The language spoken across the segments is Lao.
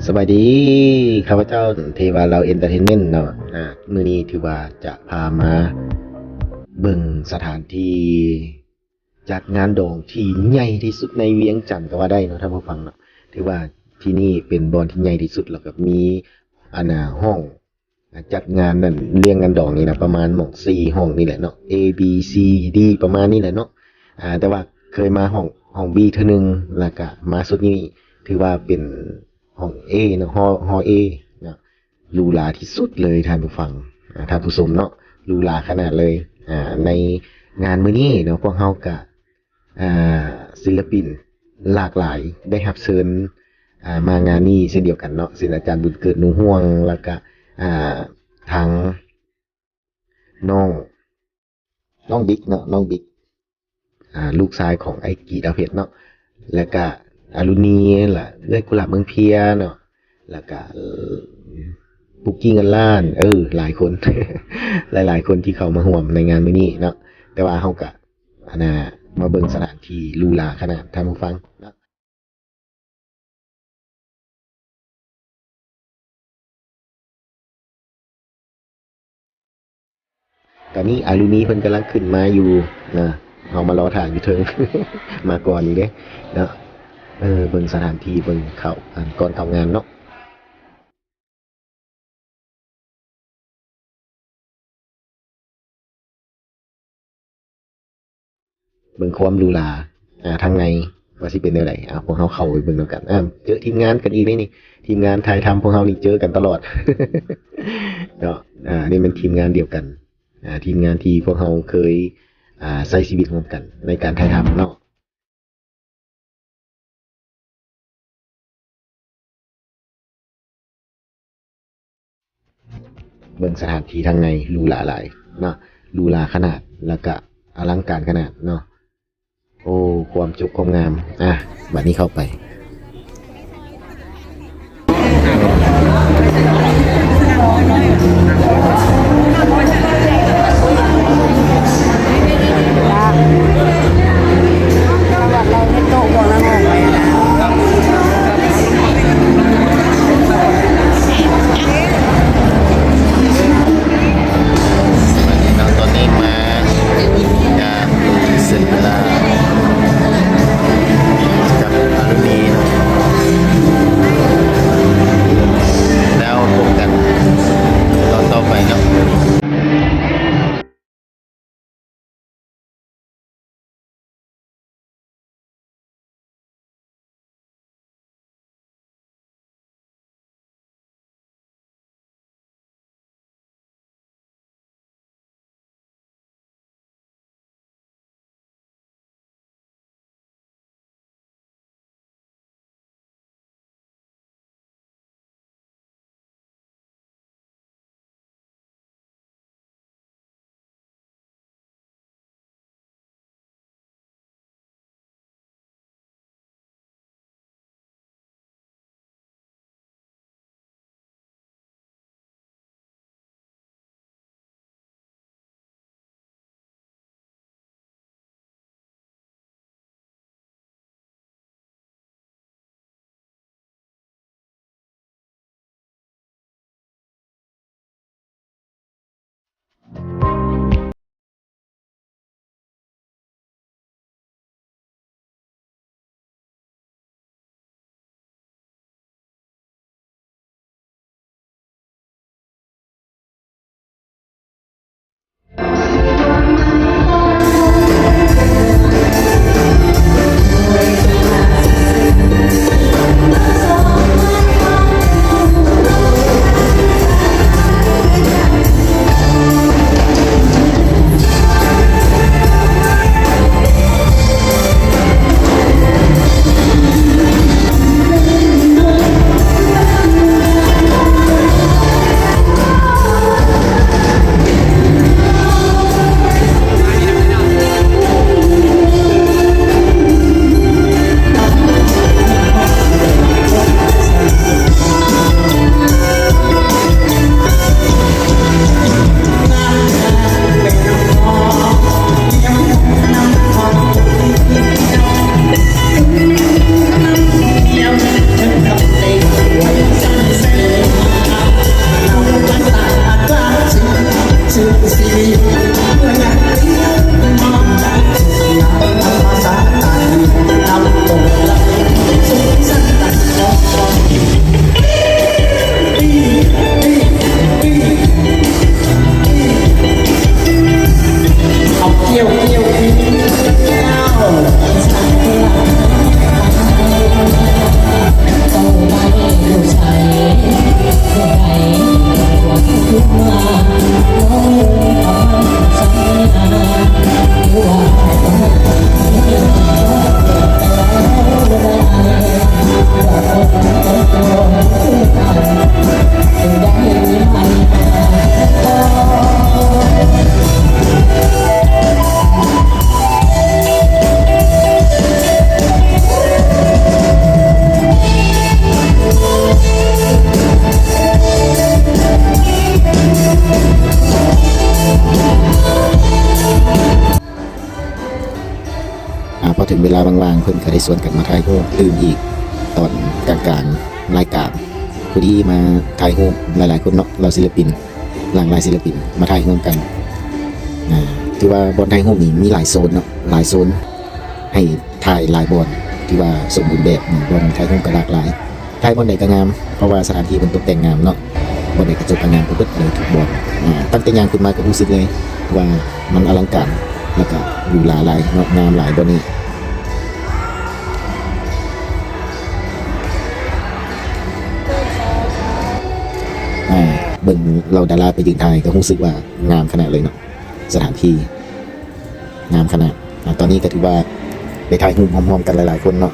ສະບາຍດີ ຂ້າພະເຈົ້າເທວາລາວເອັນເຕີເທນເມັ້ນເນາະ. ອາ ມື້ນີ້ຖືວ່າຈະພາມາເບິ່ງສະຖານທີ່ຈັດງານດອງທີ່ໃຫຍ່ທີ່ສຸດໃນວຽງຈັນກໍວ່າໄດ້ເນາະທ່ານຜູ້ຟັງເນາະ. ຖືວ່າທີ່ນີ້ເປັນບ່ອນທີ່ໃຫຍ່ທີ່ສຸດ ແລ້ວກໍມີ ອັນນ່າ ຫ້ອງ ອ່າ ຈັດງານນັ້ນ ລ້ຽງງານດອງນີ້ນະ ປະມານໝ່ອງສີ່ຫ້ອງນີ້ແຫຼະເນາະ A B C D ປະມານນີ້ແຫຼະເນາະ. ອ່າ ແຕ່ວ່າເຄີຍມາຫ້ອງ ຫ້ອງ B ເທື່ອໜຶ່ງ ແລ້ວກະມາຊຸດນີ້ ຖືວ່າເປັນຫ້ອງ A ເນາະ ຫໍ ຫໍ A ເນາະ ຫຼູຫຼາທີ່ສຸດເລີຍທ່ານຜູ້ຟັງ ອ່າ ທ່ານຜູ້ຊົມເນາະ ຫຼູຫຼາຂະໜາດເລີຍ. ອ່າ ໃນງານມື້ນີ້ເນາະ ພວກເຮົາກະ ອ່າ ສິນລະປິນຫຼາກຫຼາຍໄດ້ຮັບເຊີນ ອ່າ ມາງານນີ້ເຊັ່ນດຽວກັນເນາະ ເຊັ່ນອາຈານບຸນເກີດ ໜູຮ່ວງ ແລ້ວກະ ອ່າ ທາງນ້ອງ ນ້ອງບິກເນາະ ນ້ອງບິກ ອ່າ ລູກຊາຍຂອງອ້າຍກີດາວເພັດເນາະ ແລ້ວກະອາລຸນີ ແລະ ເອື້ອຍກຸຫຼາບເມືອງເພຍເນາະ ແລ້ວກະ ປຸກກີ້ເງິນລ້ານ ເອີ ຫຼາຍຄົນ ຫຼາຍໆຄົນທີ່ເຂົ້າມາຮ່ວມໃນງານມື້ນີ້ເນາະ. ແຕ່ວ່າເຮົາກະ ອັນນ່າ ມາເບິ່ງສະຖານທີ່ຫຼູຫຼາຂະໜາດທ່ານຜູ້ຟັງເນາະ ຕອນນີ້ອາລຸນີເພິ່ນກຳລັງຂຶ້ນມາຢູ່ນະ ເຮົາມາລໍຖ້າຢູ່ເທິງ ມາກ່ອນອີກເດ້ເນາະ. ເອີ ເບິ່ງສະຖານທີ່ ເບິ່ງເຂົ້າ ອັນ ກ່ອນເຂົ້າງານເນາະ. ເບິ່ງຄວາມຫຼູຫຼາ ອ່າ ທາງໃນວ່າຊິເປັນແນວໃດ. ອ່າ ພວກເຮົາເຂົ້າໄປເບິ່ງນຳກັນ. ອ່າ ເຈີທີມງານກັນອີກເດ້ນີ້ ທີມງານຖ່າຍທຳພວກເຮົານີ້ເຈີກັນຕະຫຼອດເນາະ. ອ່າ ນີ້ແມ່ນທີມງານດຽວກັນ ອ່າ ທີມງານທີ່ພວກເຮົາເຄີຍ ອ່າ ໃຊ້ຊີວິດຮ່ວມກັນໃນການຖ່າຍທຳເນາະ. ເບິ່ງສະຖານທີ່ທາງໃນຫຼູຫຼາຫຼາຍເນາະ ຫຼູຫຼາຂະໜາດ ແລ້ວກະອະລັງການຂະໜາດເນາະ. ໂອ້ ຄວາມຈົບຄວາມງາມ. ອ່ະ ບາດນີ້ເຂົ້າໄປ. ຕອນນີ້ມາງານ ເຊັນເວລາກັບອາລຸນີ ເວລາວ່າງໆ ເພິ່ນກໍໄດ້ຊວນກັນມາຖ່າຍຮູບຕື່ມອີກ ຕອນກາງໆ ລາຍການ ພໍດີມາຖ່າຍຮູບຫຼາຍໆ ຄົນເນາະ ເຫຼົ່າສິນລະປິນ ຫຼາກຫຼາຍສິນລະປິນມາຖ່າຍຮ່ວມກັນ. ອາ ຖືວ່າບ່ອນຖ່າຍຮູບນີ້ມີຫຼາຍໂຊນເນາະ ຫຼາຍໂຊນ ໃຫ້ຖ່າຍຫຼາຍບ່ອນ ຖືວ່າສົມບູນແບບ ບ່ອນຖ່າຍຮູບກໍຫຼາກຫຼາຍ ຖ່າຍບ່ອນໃດກໍງາມ ເພາະວ່າສະຖານທີ່ເພິ່ນຕົກແຕ່ງງາມເນາະ ບ່ອນໃດກະຈົກກະງາມໄປເບິດເລີຍທຸກບ່ອນ. ອາ ຕັ້ງແຕ່ຍ່າງຂຶ້ນມາກໍຮູ້ສຶກເລີຍວ່າມັນອະລັງການ ແລ້ວກະຫຼູຫຼາຫຼາຍເນາະ ງາມຫຼາຍບ່ອນນີ້. ອາ ເບິ່ງເຫຼົ່າດາລາໄປຢືນຖ່າຍກໍຮູ້ສຶກວ່າງາມຂະໜາດເລີຍເນາະ ສະຖານທີ່ ງາມຂະໜາດ. ອາ ຕອນນີ້ກໍຖືວ່າໄດ້ຖ່າຍຮູບຮ່ວມໆ ກັນຫຼາຍໆ ຄົນເນາະ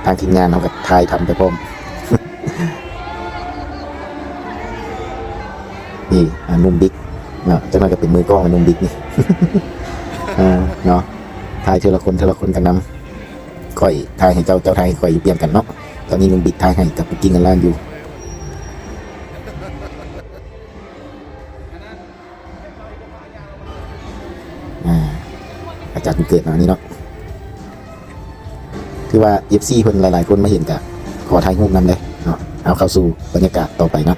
ທາງທີມງານເຮົາກໍຖ່າຍທຳໄປພ້ອມ. ນີ້ ອາ ໜຸ່ມບິກເນາະ ຈັກໜ້ອຍກໍເປັນມືກ້ອງແລ້ວໜຸ່ມບິກນີ້. ເອີ ເນາະ ຖ່າຍເທື່ອລະຄົນ ເທື່ອລະຄົນກັນນຳ ຂ້ອຍຖ່າຍໃຫ້ເຈົ້າ ເຈົ້າຖ່າຍໃຫ້ຂ້ອຍ ຢູ່ປ່ຽນກັນເນາະ. ຕອນນີ້ໜຸ່ມບິກຖ່າຍໃຫ້ກັບກຸກກິ້ງກັນລານຢູ່. ອາ ອາຈານບຸນເກີດເນາະ ອັນນີ້ເນາະ ຖືວ່າເອັຟຊີເພິ່ນຫຼາຍໆ ຄົນມາເຫັນກະຂໍຖ່າຍຮູບນຳເດ້ເນາະ. ເອົາ ເຂົ້າສູ່ບັນຍາກາດຕໍ່ໄປເນາະ.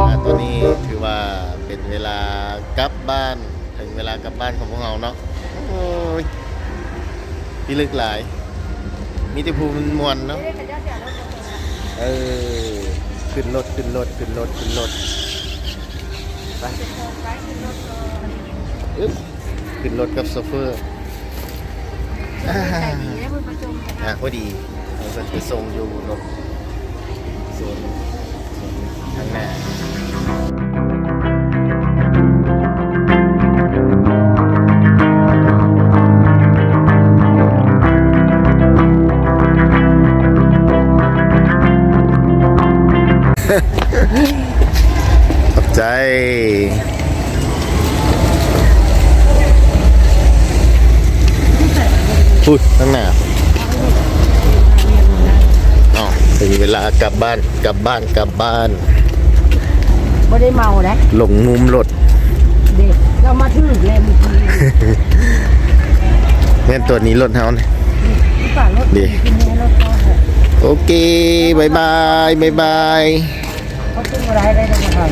ອາ ຕອນນີ້ຖືວ່າເປັນເວລາກັບບ້ານ ເຖິງເວລາກັບບ້ານຂອງພວກເຮົາເນາະ. ໂອ້ຍ ພິລຶກຫຼາຍ ມີແຕ່ຜູ້ມ່ວນໆ ເນາະ. ເອີ ຂຶ້ນລົດ ຂຶ້ນລົດ ຂຶ້ນລົດ ຂຶ້ນລົດ ໄປ ອຶບ. ຂຶ້ນລົດກັບໂຊເຟີ ອາ ພໍດີ ເພິ່ນໄປສົ່ງຢູ່ລົດ ໂຊນ ໂຊນທາງໜ້າ. ຂອບໃຈ. ພຸ້ນ ທາງໜ້າ. ເອົ້າ ເຖິງເວລາກັບບ້ານ ກັບບ້ານ ກັບບ້ານ. ບໍ່ໄດ້ເມົາເດ້ ຫຼົງມຸມລົດເດ້. ເຮົາມາຖືກແລ້ວມື້ກີ້. ແມ່ນຕົວນີ້ລົດເຮົານີ້. ນີ້ ນີ້ປ່າລົດ ນີ້ ນີ້ລົດເຮົາ. ໂອເຄ ບາຍບາຍ ບາຍບາຍ. ເຂົາຂຶ້ນບໍ່ໄດ້ ໄດ້ແຕ່ເຮົາ.